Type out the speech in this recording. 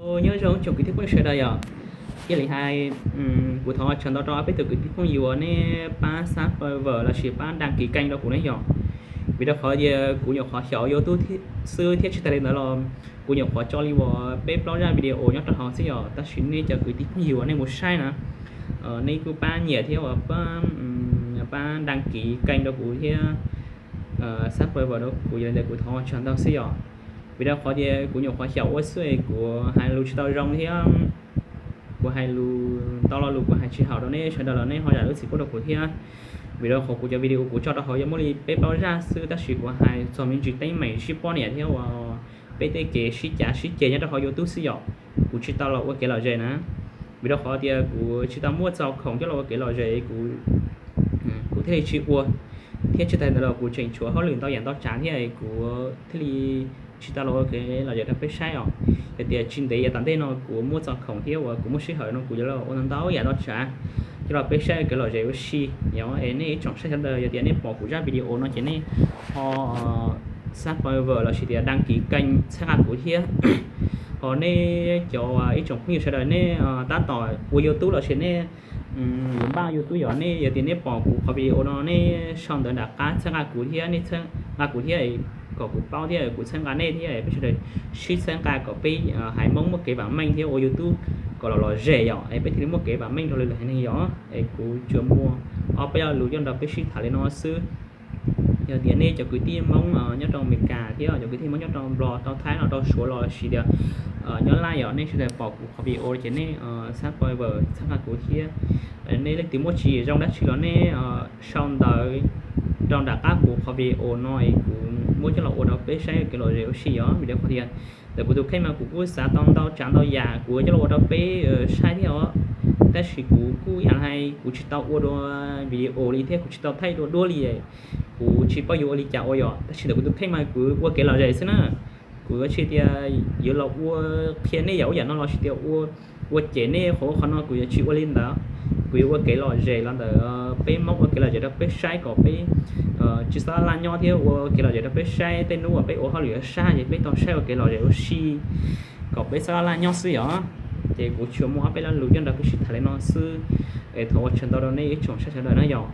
Nyob zoo tsoom kwv tij phooj ywg sawv daws yom. Ib li hais, kuv thov ua tsaug ntau rau peb tug kwv tij phooj ywg uas nej pab subscribe lossis pab đăng ký kênh rau kuv ne yom. Vim rau qhov tias kuv nyuam qhuav xyaum YouTube xwb thiab tsis tas li ntawd los kuv nyuam qhuab tso li uas peb plaub zaj video nyob rau hauv xwb yom. Tab sis nej cov kwv tij phooj ywg uas nej mus saib na, nej kuj pab nyiam thiab uas pab đăng ký kênh rau kuv thiab subscribe rau kuv, yog li ntawd kuv thov ua tsaug ntau xwb yom. Vim rau qhov tias kuv nyuam qhuav xyaum ua xwb, kuv hais lus tsis tau zoo thiab kuv hais lus ntau lo lus kuv hais tsis haum rau nej sawv daws los nej ho zam lub txim pub rau kuv thiab. Vim rau qhov kuv cov video kuv tso rau hauv yog muaj li peb plaub zaj xwb, tab sis kuv hais txog me ntsis teeb meem sib poj niam thiab uas peb tej kev sib cav sib ceg nyob rau hauv YouTube xwb yom. Kuv tsis tau los ua kev lom zem na, vim rau qhov tias kuv tsis tau muaj txoj khoom coj los ua kev lom zem, kuv kuv thiaj li tsis ua, thiab tsis tas ntawd los kuv tseem tshuav hauj lwm ntau yam ntau tsav thiab kuv thiaj li tsis tau los ua kev lom zem rau peb saib os. Yog tias tsis ntev yav tom ntej no kuv muaj txoj khoom thiab uas kuv muaj sij hawm no kuv yuav los ua ntau yam ntau tsav coj los peb saib kev lom zem ua si. Yog es nej ib tsoom saib sawv daws, yog tias nej pom kuv zaj video no ces nej ho subscribe lossis tias đăng ký kênh txhawb nqa kuv thiab. Ho nej cov ib tsoom phooj ywg sawv daws nej tab tom ua YouTube lossis nej yuav npaj YouTube yom, nej yog tias nej pom kuv qhov video no nej sau ntawv nram qab txhawb nqa kuv thiab, nej txhawb nqa kuv thiab kom kuv paub thiab kuv txhawb nqa nej thiab peb sawv daws sib txhawb nqa kom peb haiv Hmoob muaj kev vam meej thiab ua YouTube kom los lom zem yom, es peb thiaj li muaj kev vam meej dhau lwm lwm haiv neeg yom. Es kuv tsuas muaj ob peb lo lus coj nrog peb sib tham li no xwb. Yog tias nej cov kwv tij Hmoob nyob rau Amelikas thiab cov kwv tij Hmoob nyob rau Nplog, rau Thaib no, rau Suav lossis tias nyob Laj yom, nej sawv daws pom kuv qhov video ces nej subscribe txhawb nqa kuv thiab. Nej leej twg muaj tsis zoo dab tsi los nej sau ntawv rau nram qab kuv qhov video no es kuv muab coj los ua rau peb saib kev lom zem ua si yom. Vim rau qhov tias ntawm kuv tus kheej mas kuv kuj xav tau ntau tsav ntau yam kuv coj los ua rau peb saib thiab os. Tab sis kuv kuj ib yam li hais kuv tsis tau ua dua video li thiab kuv tsis tau thaij dua duab li. Kuv tsis paub yuav ua li cas ua yom, tab sis ntawm kuv tus kheej mas kuv ua kev lom zem xwb na. Kuv yuav tsis tias yuav los ua qhia nej yam ub yam no lossis tias ua cem nej qhov ub qhov no, kuv yuav tsis ua li ntawd. Kuv yuav ua kev lom zem los ntawm peb Hmoob ua kev lom zem rau peb saib kom peb tsis txhob laj nyob thiab ua kev lom zem rau peb saib, tej hnub uas peb ua hauj lwm sab ces peb tau saib ua kev lom zem ua si kom peb txhob laj nyob xwb yom. Ces kuv tsuas muaj ob peb lo lus coj nrog peb sib tham li no xwb, es thov ua tsaug ntau rau nej ib tsoom saib sawv daws na yom.